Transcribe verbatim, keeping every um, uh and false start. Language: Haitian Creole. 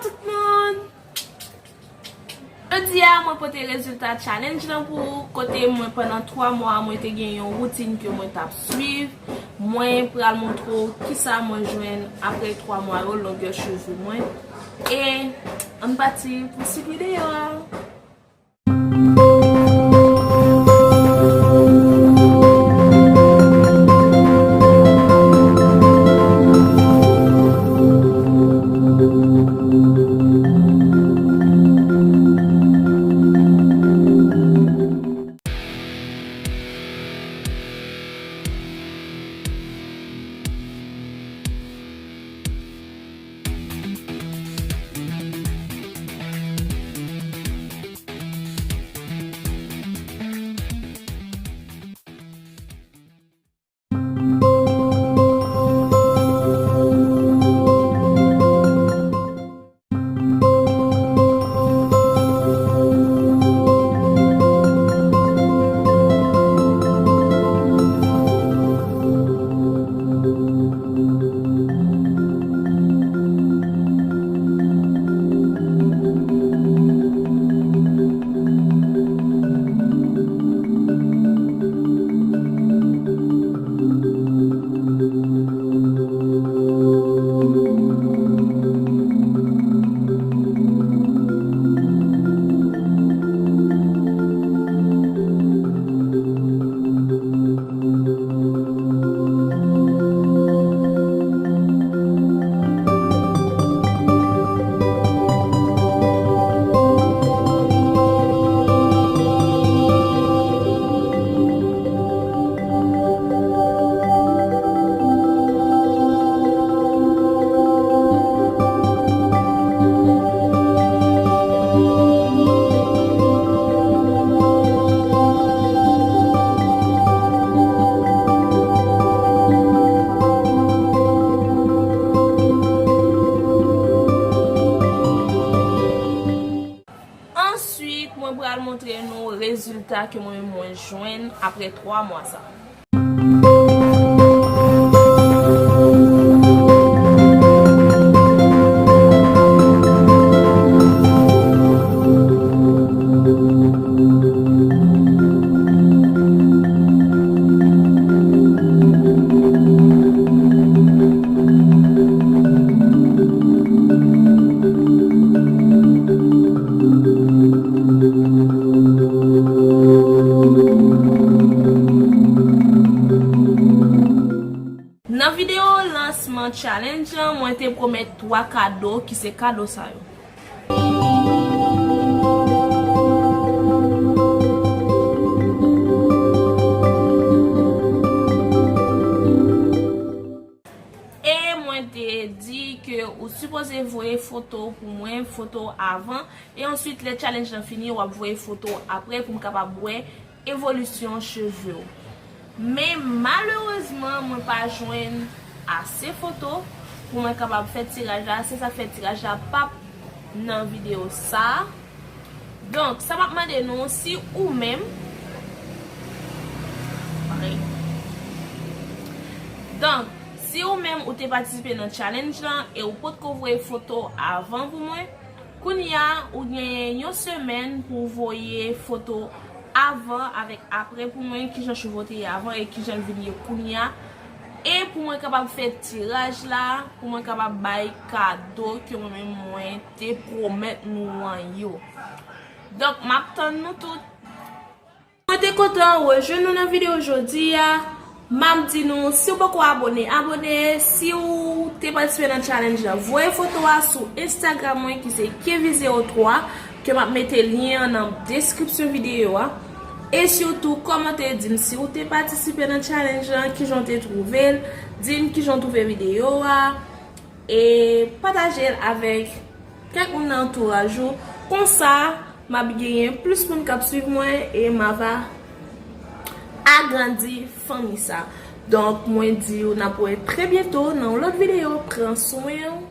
Tout moun! Jodi a, mwen pote rezilta challenge lan pou ou, kote mwen pandan twa mwa, mwen te gen yon woutin ke mwen t ap swiv. Mwen pral montre w kisa mwen jwenn apre twa mwa yo, longè cheve mwen. E ann pati pou suit videyo a. Answit, mwen pral montre nou rezilta ke mwen menm mwen jwenn apre twa mwa sa. Nan videyo lansman challenge lan, mwen te pwomèt twa kado ki se kado sa yo. E mwen te di ke ou sipoze voye foto pou mwen, foto avan, e answit lè challenge lan fini, w ap voye foto apre pou m kapab wè evolisyon cheve w. Men malerezman, mwen pa jwenn ase foto pou mwen kapab fè tiraj la, se sa k fè tiraj la p ap nan videyo sa a. Donk, sa m ap mande nou, si ou menm, donk, si ou menm ou te patisipe nan challenge lan e ou potko voye foto avan pou mwen, kounye a ou gen yon semèn pou w voye foto avan avèk apre pou mwen, kijan cheve w te ye avan e kijan l vin ye kounye a. E pou mwen kapab fè tiraj la, pou mwen kapab bay kado ke mwen menm mwen te pwomèt nou an yo. Donk, m ap tann nou tout. Mwen te kontan rejwenn nou nan videyo jodi a. M ap di nou, si w poko abone, abone. Si w te patisipe nan challenge la, voye foto a sou Instagram mwen ki se Kevy zewo twa, ke m ap mete lyen an nan deskripsyon videyo a. E sitou, kòmante, di m si w te patisipe nan challenge la, kijan w te twouve l, di m kijan w twouve videyo a. E pataje l avèk kèk moun nan antouraj ou. Konsa, m ap genyen plis moun k ap swiv mwen e m ava agrandi fanmi sa. Donk, mwen di w n ap wè trè byento nan yon lòt videyo. Pran swen w.